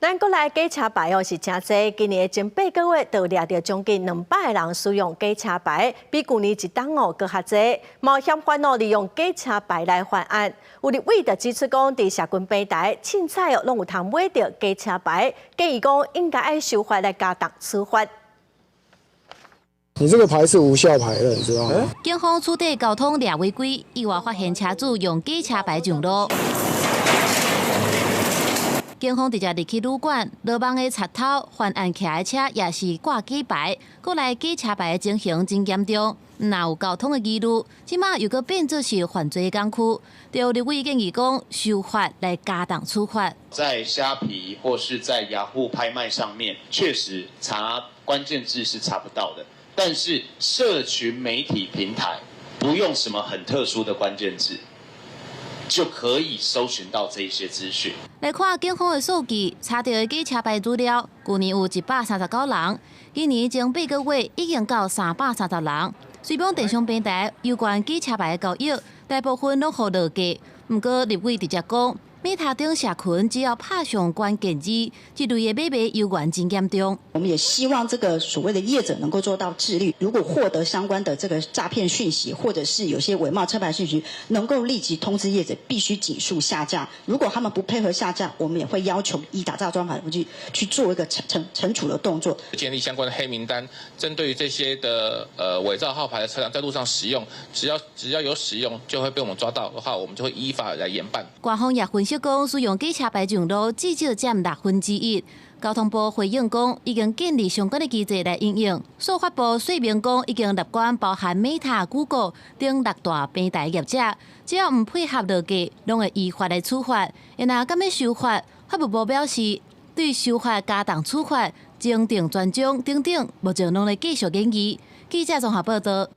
咱國內假車牌哦是誠濟，今年的前八個月就掠著將近200個人使用假車牌，比舊年一冬哦閣較濟。嘛有嫌犯哦利用假車牌來犯案。有立委就指出講，佇社群平台凊彩哦攏有通買著假車牌，建議講應該愛修法來加重處罰。你這個牌是無效牌了，你知道嗎？警方取締交通掠違規，意外發現車主用假車牌上路。警方直接入去旅館，落網的賊偷犯案騎的車也是掛假牌，過來假車牌的情形真嚴重，毋但有交通的疑慮，這馬又閣變做是犯罪工具。就立委建議講，修法來加重處罰。在蝦皮或是在雅虎拍賣上面，確實查關鍵字是查不到的，但是社群媒體平台不用什麼很特殊的關鍵字，就可以搜尋到這些資訊。來看警方的數據，查著的假車牌資料，舊年有139人，今年前八個月已經到330人。雖講電商平台有關假車牌的交易，大部分攏予落架，毋過立委直接講，Meta 等社群只要拍上關鍵字，這類的買賣猶原真嚴重。我們也希望這個所謂的業者能夠做到自律，如果獲得相關的這個詐騙訊息，或者是有些偽冒車牌訊息，能夠立即通知業者，必須盡速下架。如果他們不配合下架，我們也會要求依打詐專法去做一個懲處的動作。建立相關的黑名單，針對於這些的偽造號牌的車輛在路上使用，只要有使用，就會被我們抓到的話，我們就會依法來嚴辦。官方也分析講，使用假車牌上路至少佔1/6。交通部回應講，已經建立相關的機制來因應。數發部說明講，已經列管包含 Meta、Google 等六大平台業者，只要毋配合落架，攏會依法來處罰。若敢欲修法，法務部表示，對修法加重處罰、增訂專章等等，目前攏咧繼續研議。記者綜合報道。